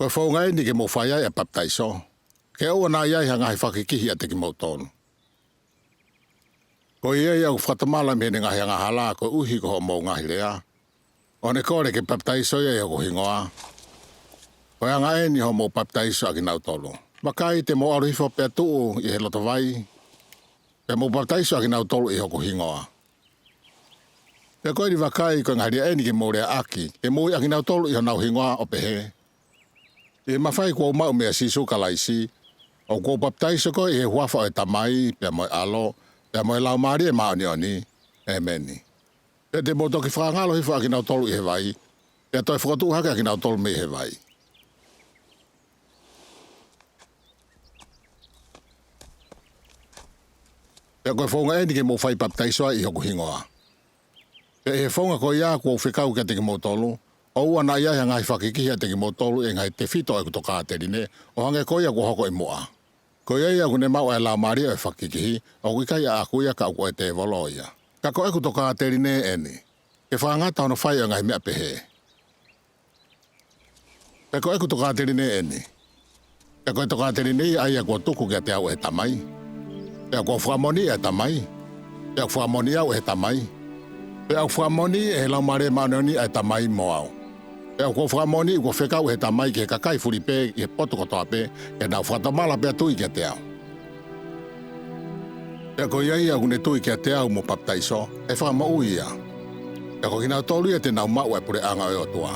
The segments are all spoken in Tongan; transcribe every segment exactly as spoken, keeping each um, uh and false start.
Ko e founga ʻeni ke mou fai ai ʻa e papitaisó, ke ʻoua naʻa ʻi ai ha ngaahi fakakikihi ʻiate kimoutolu. Ko ia ia ʻoku fakatomala mei heʻene ngaahi angahalá koeʻuhi ko hoʻomou ngaahi leá, ʻo ne kole ke papitaiso ia ʻi hoku hingoá, ko e anga ʻeni hoʻomou papitaiso ʻa kinautolú: Vakai, te mou ʻalu hifo pea tuʻu ʻi he loto vaí, pea mou papitaiso ʻa kinautolu ʻi hoku hingoá. Pea ko ʻeni vakai, ko e ngaahi lea ʻeni ke mou lea ʻaki ke mou ui ʻa kinautolu ʻi honau hingoá, ʻo pehē: ʻI he mafai kuó u maʻu meia Sīsū Kalaisí, ʻoku ou papitaiso koe ʻi he huafa ʻo e Tamaí, pea mo e ʻAló, pea mo e Laumālie Māʻoniʻoní. ʻĒmeni. Pea te mou toki fakangalo hifo ʻa kinautolu ʻi he vaí, pea toe fokotuʻu hake ʻa kinautolu mei he vaí. Pea ko e founga ʻeni ke mou fai papitaiso ai ʻi hoku hingoá. Pea ʻi he founga ko ia kuó u fekau kiate kimoutolú, ʻoua naʻa ʻi ai ha ngaahi fakakikihi ʻiate kimoutolu ʻi he ngaahi tefito ʻo ʻeku tokāteliné, ʻo hangē ko ia kuo hoko ʻi muʻá. Ko ia ia ʻokú ne maʻu ʻa e laumālie ʻo e fakakikihí, ʻoku ʻikai ʻaʻaku ia, ka ʻoku ʻo e tēvoló ia. Ka ko ʻeku tokāteliné ʻeni, ke fakangata hono fai ʻo e ngaahi meʻa peheé. Pea ko ʻeku tokāteliné ʻeni, pea ko e tokāteliné ia ʻa ia kuo tuku kiate au ʻe he Tamaí, pea kuó u fakamoʻoniʻi ʻa e Tamaí, pea ʻoku fakamoʻoniʻi au ʻe he Tamaí, pea ʻoku fakamoʻoniʻi ʻe he Laumālie Māʻoniʻoní ʻa e Tamaí mo au, pea ʻoku ou fakamoʻoniʻi kuo fekau ʻe he Tamaí ki he kakai fulipē ʻi he potu kotoa pē, ke nau fakatomala pea tui kiate au. Pea ko ia ia ʻokú ne tui kiate au mo papitaisó, ʻe fakamoʻui ia; pea ko kinautolu ia te nau maʻu ʻa e puleʻanga ʻo e ʻOtuá.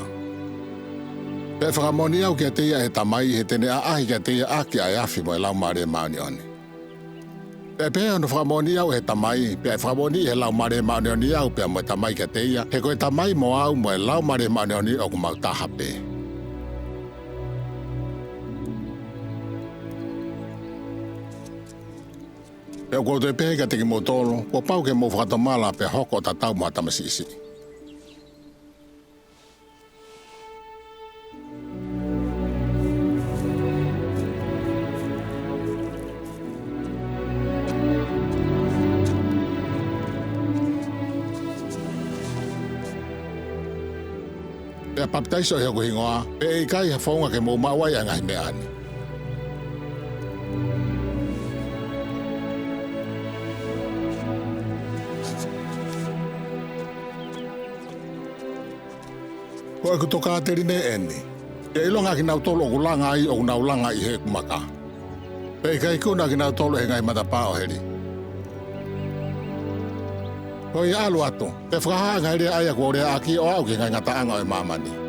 Pea ʻe fakamoʻoniʻi au kiate ia ʻe he Tamaí, he te ne ʻaʻahi kiate ia ʻaki ʻa e afi mo e Laumālie Māʻoniʻoni. Pea ʻe pehē hono fakamoʻoniʻi au ʻe he Tamaí, pea ʻe fakamoʻoniʻi ʻe he Laumālie Māʻoniʻoni au pea mo e Tamaí kiate ia, he ko e Tamaí mo au mo e Laumālie Māʻoniʻoni ʻoku mau taha pē. Pea ʻoku ou toe pehē kiate kimoutolu, kuo pau ke mou fakatomala pea hoko ʻo tatau mo ha tamasiʻi siʻi. Pea papitaiso ʻi hoku hingoá, pe ʻe ʻikai ha founga ke mou maʻu ai ʻa e ngaahi meʻá ni. Ko ʻeku tokāteliné ʻeni, ke ʻilonga ʻa kinautolu ʻoku langa aí, ʻoku nau langa ʻi heʻeku maká, pea ʻikai ikuna ʻa kinautolu ʻe he ngaahi matapā ʻo helí. Ko ia, ʻalu atu, pea fakahā ʻa e ngaahi lea ʻa ia kuó u lea ʻakí, ʻo aʻu ki he ngaahi ngataʻanga ʻo e māmaní.